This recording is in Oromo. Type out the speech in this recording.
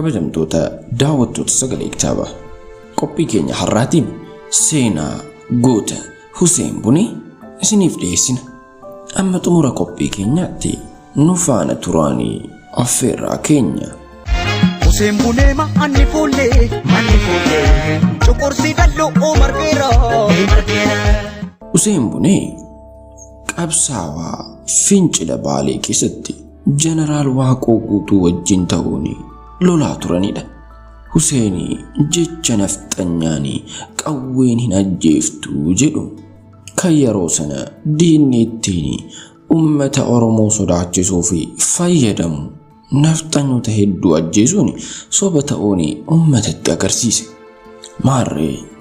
Kabajamtoota daawwattoota Sagalee Kitaabaa, qophii keenya har'aatiin seenaa goota Huseen Bunee isiniif dhiyeessina. Amma xumura qophii keenyaatti nu faana turaanii affeerraa keenya. Huseen Bunee ma'anni fuullee manni fuullee cuqursii dalloo margeera. Huseen Bunee qabsaawaa fincila Baalee keessatti Jeneraal Waaqoo Guutuu wajjin ta'uun lolaa turanidha. Huseen jecha nafxanyaan qawween hin ajjeeftu jedhu kan yeroo sana diinni ittiin ummata Oromoo sodaachisuu fi fayyadamu nafxanyoota hedduu ajjeesuun soba ta'uun ummatatti agarsiise. Maarree!